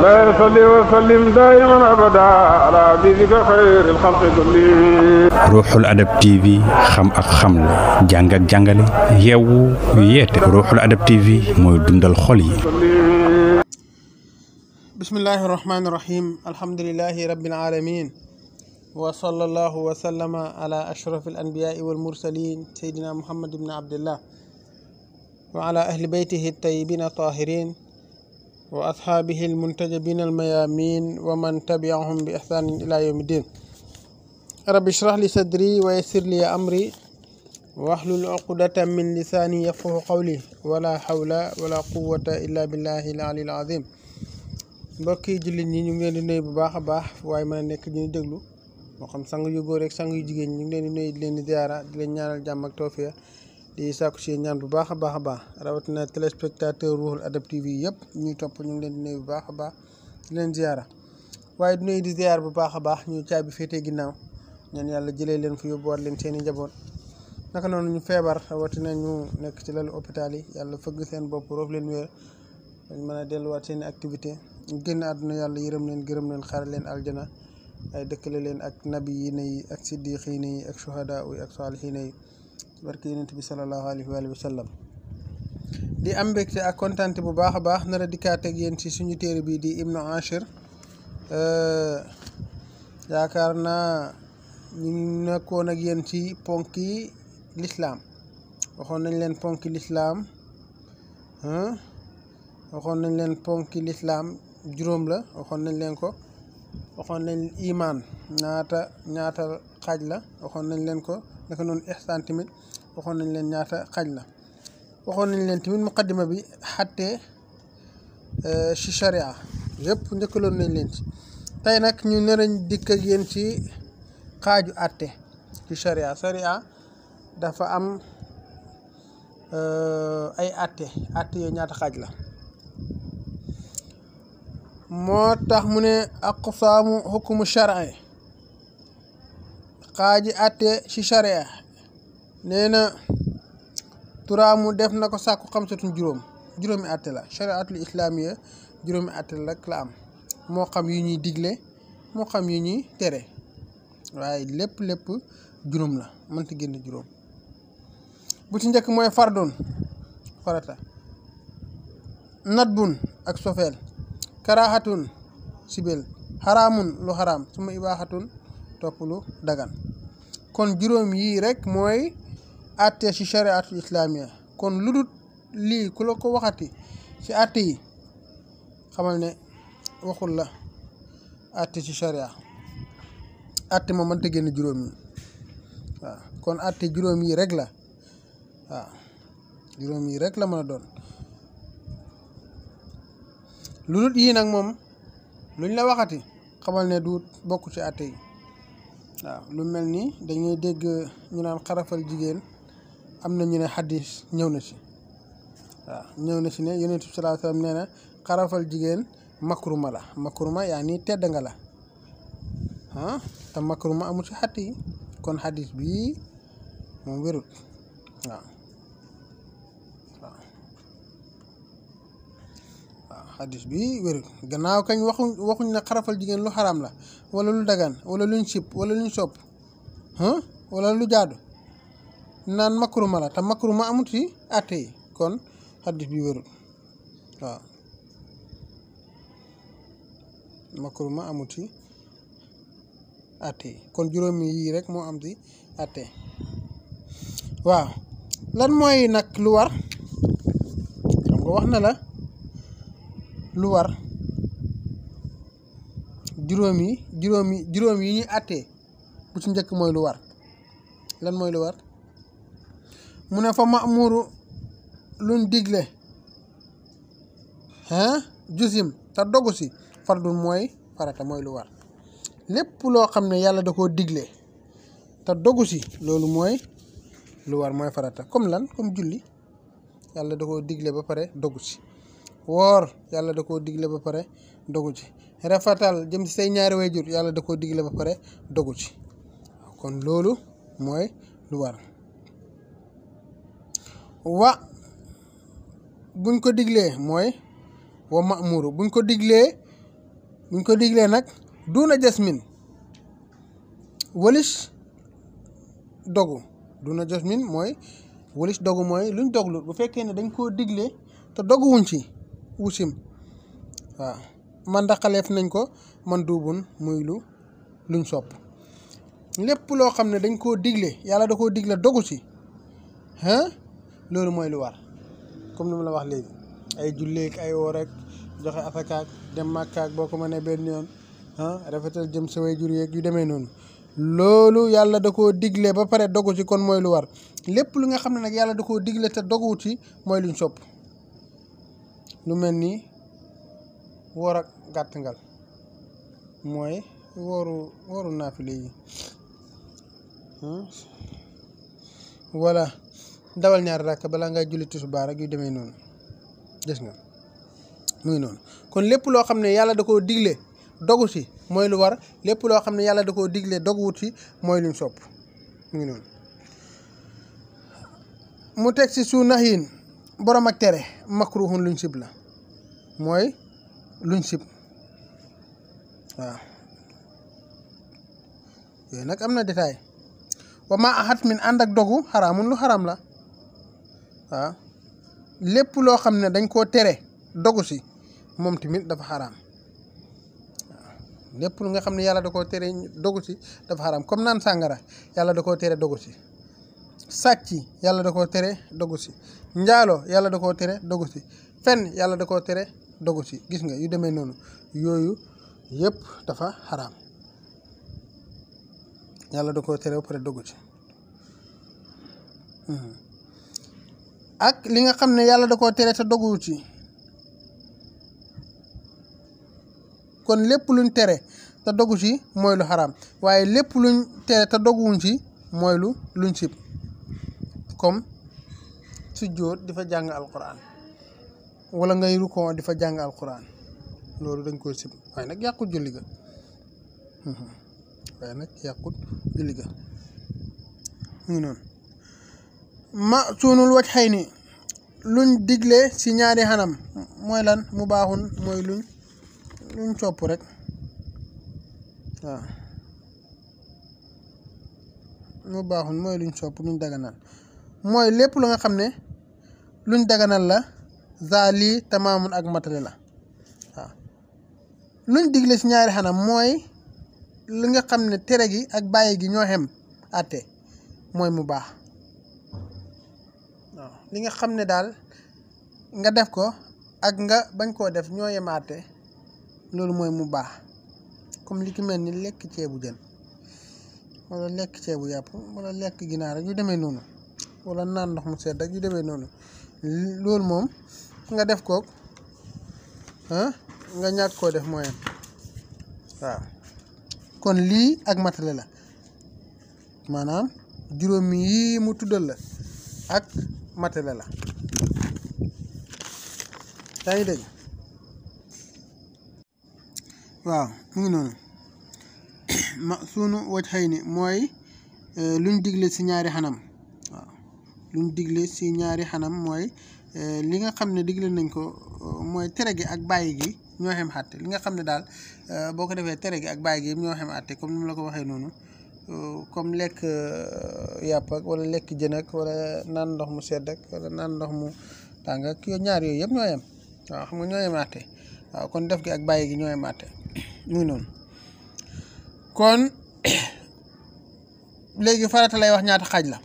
لا يصلي وسلم دائما أبدا على حبيبك خير الخلق كلهم. Ruuxul Adab TV xam ak xamle jàng ak jàngale yeewu yeete Ruuxul Adab TV mooy dundal xol yi. bismillahi rahmaani rahim alhamdulillahi rabbil alamin wa sallallahu wa sallama ala ashrafil anbiyaai wal mursalin sayyidina muhammad ibn abdillah wa ala ahli baytihi tayyibin tahirin wa ashaabihi almuntajabin almayamin wa man tabi'ahum bi ihsanin ila yawmiddin. rabbi shrah li sadri wa yassir li amri wahlul uqdatan min lisani yafqahu qawli wala hawla wala quwwata illa billahi al-aliyyil azim. mbokki jullit ñi ñu ngi leen di nuyu bu baax a baax waaye mën a nekk ñu déglu moo xam sang yu góor rek sang yu jigéen ñu ngi leen di nuyu di leen di ziara di leen ñaanal jàmm ak tawfiq di sàkku si ñaan bu baax a baax a baax rawatina téléspectateur Ruuxul Adab TV yëpp ñuy topp ñu ngi leen di nuyu bu baax a baax di leen ziara waaye di nuyu di ziar bu baax a baax ñu caabi féetee ginnaaw ñaan yàlla jëlee leen fi yóbbuwaat leen seen i njaboot naka noonu ñu feebar rawatina ñu nekk ci lalu hôpital yi yàlla fëgg seen bopp roof leen wér dañ mën a delluwaat seen i activité ñu génn àdduna yàlla yërëm leen gërëm leen xare leen aljana ay dëkkale leen ak nabi yi ak siddiqiin yi ak shuhada yi ak saalihiin yi barke yonent bi sallallahu alayhi wa sallam. di am mbégte ak kontante bu baax a baax nar a dikkaat ak yéen ci suñu téere bii di Ibnu Ashir yaakaar naa ñu nekkoon ak yéen ci ponki lislaam waxoon nañ leen ponki lislaam juróom la waxoon nañ leen ko waxoon nañ imaan ñaata xaaj la waxoon nañ leen ko naka noonu ihsaan tamit waxoon nañ leen ñaata xaaj la waxoon nañ leen tamit muqaddima bi xattee ci sharia yëpp njëkkaloon nañ leen ci tey nag ñu narañ dikk ak yéen ci xaaju atte ci sharia dafa am ay atte yooyu ñaata xaaj la moo tax mu ne aqsaamu hukmu shar'i xaaji atte ci sharia nee na turaamu def na ko sàkku xamsatun juróomi atte la shariatul islaamiya juróomi atte la rek la am moo xam yu ñuy digle moo xam yu ñuy tere waaye lépp juróom la mënta génn juróom. bu ci njëkk mooy fardun farata, nadbun ak sofeel, karahatun sibel, xaraamun lu xaraam, suma ibaaxatun topp lu dagan. kon juróom yii rek mooy atte ci shariatul islamiya. kon lu dul lii ku la ko waxati ci atte yi xamal ne waxul la atte ci sharia. atte ma mënta génn juróom yi waaw kon atte juróom yi rek la waaw juróom yi rek la mën a doon. lu dul yii nag moom luñ la waxati xamal ne du bokk ci atte yi waaw. lu mel ni dañuy dégg ñu naan xarafal jigéen am na ñu ne xaddis ñëw na ci waaw ñëw na ci ne yonent bi sallallahu alayhi wasallam nee na xarafal jigéen makruma yaa nii tedd nga la te makruma amul ci xatt yi kon xaddis bii moom wérut waaw xaddis bi wérut. gannaaw kañ waxuñ ne xarafal jigéen lu xaraam la wala lu dagan wala luñ sib wala luñ sopp wala lu jaadu naan makruma la te makruma amut ci àtte yi kon xaddis bi wérut waaw makruma amut ci àtte yi kon juróomi yii rek moo am ci àtte. waaw lan mooy nag lu war xam nga wax na la lu war juróom yi ñuy àttee. bu ci njëkk mooy lu war. lan mooy lu war mu ne fa ma'muru luñ digle jusim te dogu si fardun mooy farata mooy lu war. lépp loo xam ne yàlla da koo digle te dogu si loolu mooy lu war mooy farata. comme lan comme julli yàlla da koo digle ba pare dogu si. woor yàlla da koo digle ba pare dogu ci. rafetal jëm ci say ñaari waajur yàlla da koo digle ba pare dogu ci. kon loolu mooy lu war. buñ ko diglee mooy wa ma'muru buñ ko diglee buñ ko diglee nag duuna jasmin walis dogu duuna jasmin mooy walis dogu mooy luñ doglu bu fekkee ne dañ koo digle te doguwuñ ci wusim waaw man daxaleef nañ ko man duubun muy luñ sopp lépp loo xam ne dañ koo digle yàlla da koo digle dogu ci loolu mooy lu war comme ni ma la wax léegi ay julleek ay woor ak joxe asakaak dem màkkaak boo ko mënee benn yoon rafetal jëm sa waajur yeeg yu demee noonu loolu yàlla da koo digle ba pare dogu ci kon mooy lu war lépp lu nga xam ne nag yàlla da koo digle te dogu ci mooy luñ sopp lu mel ni woor ak gàttangal mooy wooru naafile yi wala dawal ñaari rakk balaa ngay julli tisbaar ak yu demee noonu gis nga mu ngi noonu kon lépp loo xam ne yàlla da koo digle dogu ci mooy lu war lépp loo xam ne yàlla da koo digle doguwut ci mooy luñ sopp mu ngi noonu mu teg ci su naxiin borom ak tere makruhun luñ sib la mooy luñ sib waaw yooyu nag am na détail wa ma axat min ànd ak dogu xaraamun lu xaraam la waaw lépp loo xam ne dañ koo tere dogu ci moom tamit dafa xaraam waaw lépp lu nga xam ne yàlla da koo tere dogu ci dafa xaraam comme naan sàngara yàlla da koo tere dogu ci sàcc yàlla da koo tere dogu ci njaalo yàlla da koo tere dogu ci fen yàlla da koo tere dogu ci gis nga yu demee noonu yooyu yëpp dafa xaraam yàlla da koo tere ba pare dogu ci ak li nga xam ne yàlla da koo tere te doguwu ci kon lépp luñ tere te dogu ci mooy lu xaraam waaye lépp luñ tere te doguwuñ ci mooy luñ sib comme sujjóot di fa jàng alquran wala ngay rukkoo di fa jàng alquran loolu dañ koy sib waaye nag yàqut julli ga mu ngi noonu ma suunul waj xëy ni luñ digle ci ñaari xanam mooy lan mu baaxun mooy luñ sopp rek waaw mu baaxun mooy luñ sopp luñ daganal mooy lépp lu nga xam ne luñ daganal la zaali tamaamun ak matale la waaw luñ digle ci ñaari xanam mooy li nga xam ne tere gi ak bàyyi gi ñoo xem àtte mooy mu baax waaw li nga xam ne daal nga def ko ak nga bañ koo def ñoo yem àtte loolu mooy mu baax comme li ki mel ni lekk ceebu jën wala lekk ceebu yàpp wala lekk ginaar ak yu demee noonu wala naan ndox mu sedd ak yu demee noonu loolu moom nga def ko nga ñàkk koo def mooy waaw kon lii ak matale la maanaam juróomi yii mu tuddal la ak matale la yaa ngi dégg waaw mu ngi noonu ma suunu waj xëy ni mooy luñ digle ci ñaari xanam waaw luñ digle ci ñaari xanam mooy li nga xam ne digle nañ ko mooy tere gi ak bàyyi gi ñoo xem àtte li nga xam ne daal boo ko defee tere gi ak bàyyi gi ñoo xem àtte comme ni mu la ko waxee noonu comme lekk yàpp ak wala lekk jën ak wala naan ndox mu sedd ak wala naan ndox mu tàng ak ñaar yooyu yëpp ñoo yem waaw xam nga ñoo yem àtte waaw kon def gi ak bàyyi gi ñoo yem àtte muy noonu kon léegi farata lay wax ñaata xaaj la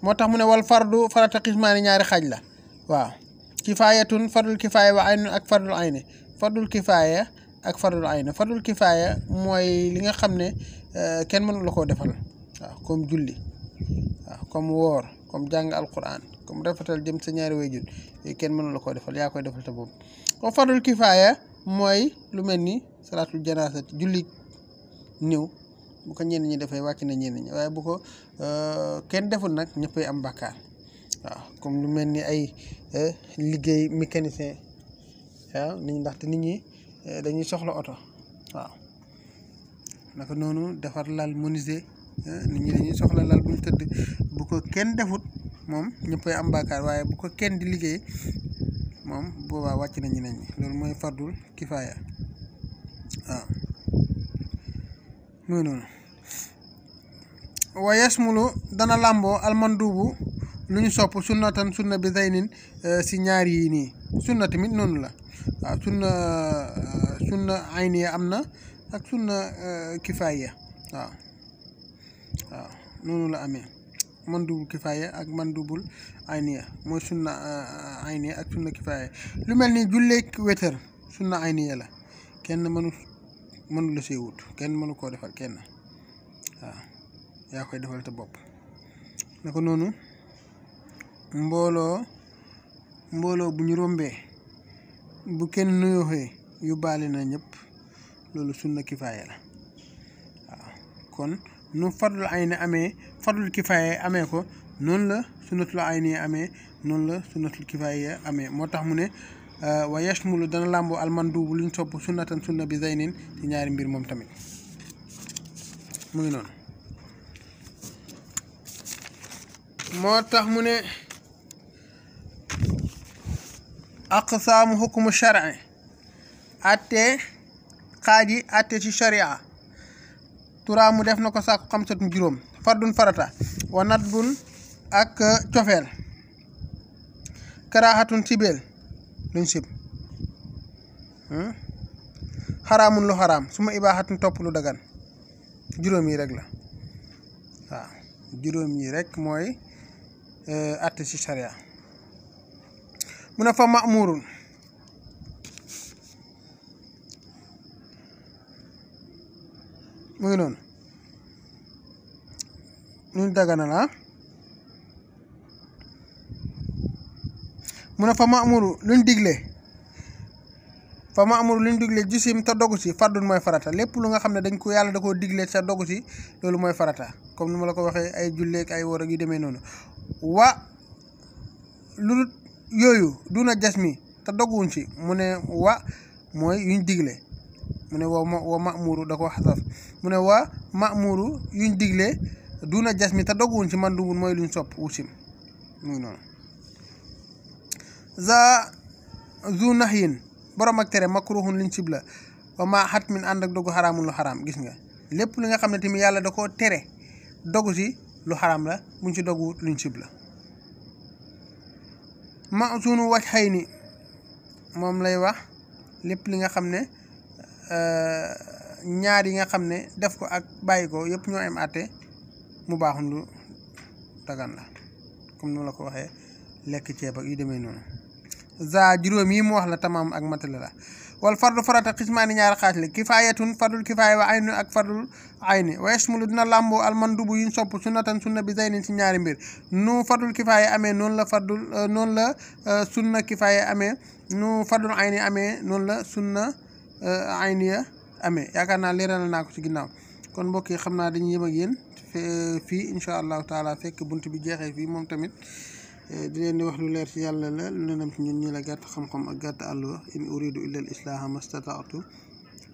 moo tax mu ne wal fardu farata xismaani ñaari xaaj la waaw kifaayatun fardul kifaaya wa aynun ak fardul ayni fardul kifaaya ak fardul ayni fardul kifaaya mooy li nga xam ne kenn mënu la koo defal waaw comme julli waaw comme woor comme jàng alquran comme rafetal jëm sa ñaari waajur yooyu kenn mënu la koo defal yaa koy defal te boobu comme fardul kifaaya mooy lu mel ni salaatul janaasa julli néew bu ko ñenn ñi defee wàcc na ñenn ñi waaye bu ko kenn deful nag ñëppay am bàkkaar waaw comme lu mel ni ay liggéey mécanicien waaw ndaxte nit ñi dañuy soxla oto waaw naka noonu defar lal menuisier nit ñi dañuy soxla lal bu ñu tëdd bu ko kenn defut moom ñëppay am bàkkaar waaye bu ko kenn di liggéey moom boobaa wàcc na ñeneen ñi loolu mooy fardul kifaaya waaw muy noonu wa yasmulu dana làmboo almandubu lu ñu sopp sunnatan sunna bi zaynin si ñaar yi nii sunna tamit noonu la waaw sunna ayniya am na ak sunna kifaaya waaw noonu la amee mandubul kifaaya ak mandubul ayniya mooy sunna ayniya ak sunna kifaaya lu mel ni julleek wétar sunna ayniya la kenn mënu la see wut kenn mënu koo defal kenn waaw yaa koy defal te bopp naka noonu mbooloo bu ñu rombee bu kenn nuyooxee yóbbaale na ñëpp loolu sunna kifaaya la waaw kon nu fadlul ayni amee fadlul kifaaya amee ko noonu la sunnatul ayni amee noonu la sunnatul kifaaya amee moo tax mu ne wa yashmulu dana làmboo almandubu luñ sopp sunnatan sunna bi zaynin ci ñaari mbir moom tamit mu ngi noonu moo tax mu ne aqsaamu hukmu shar'i atte xaaji atte ci sharia turaa mu def na ko sàkku xamsatun juróom fardun farata wa nadbun ak cofeel karaaxatun sibeel luñ sib xaraamun lu xaraam suma ibaaxatun topp lu dagan juróom yi rek la waaw juróom yi rek mooy atte ci sharia mu ne fa ma'murun mu ngi noonu luñ dagana la mu ne fa ma'muru luñ digle jisim te dogu si fardun mooy farata lépp lu nga xam ne dañ ko yàlla da koo digle te dogu si loolu mooy farata comme ni ma la ko waxee ay julleek ay woor ak yu demee noonu wa lu yooyu duna jasmi te doguwuñ ci mu ne wa mooy yuñ digle mu ne wa ma'muru da ko xasaf mu ne wa ma'muru yuñ digle duna jasmi te doguwuñ ci man dugul mooy luñ sopp wusim muy noonu zu nahyin borom ak tere makruhun liñ sib la wa ma hatmin ànd ak dogu xaraamun lu xaraam gis nga lépp li nga xam ne tamit yàlla da koo tere dogu si lu xaraam la buñ ci dogu luñ sib la ma sunu wàcc xëy ni moom lay wax lépp li nga xam ne ñaar yi nga xam ne def ko ak bàyyi ko yëpp ñoo am àtte mu baaxul lu dagan la comme ni ma la ko waxee lekk ceeb ak yu demee noonu za juróom yi mu wax la tamaam ak matala la wal fardu farata xismaani ñaari xaaj la kifaayatun fardul kifaaya wa aynu ak fardul ayni wa yashmulu dina làmboo almandubu yuñ sopp sunnatan sunna bi zaynin ci ñaari mbir nu fardul kifaaya amee noonu la sunna kifaaya amee nu fardul ayni amee noonu la sunna ayniya amee yaakaar naa leeral naa ko ci ginnaaw kon mbokk yi xam naa dañuy yem ak yéen fii incha allahu taala fekk bunt bi jeexee fii moom tamit di leen di wax lu leer ci yàlla la lu leen am ci ñun ñi la gàtt xam-xam ak gàtt àlluwa in uridu illa al islaha mastataatu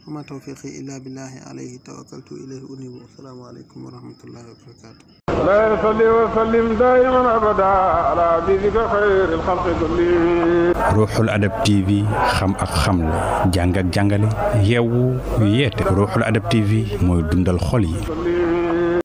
wa ma tawfiqi illa billahi alayhi tawakkaltu ilayhi unibu assalaamu aleykum wa rahmatullahi wa barakatuh لا يصلي وسلم دائما ابدا على حبيبك خير الخلق كلهم ruuxul adab TV xam ak xamle jàng ak jàngale yeewu yeete ruuxul adab TV mooy dundal xol yi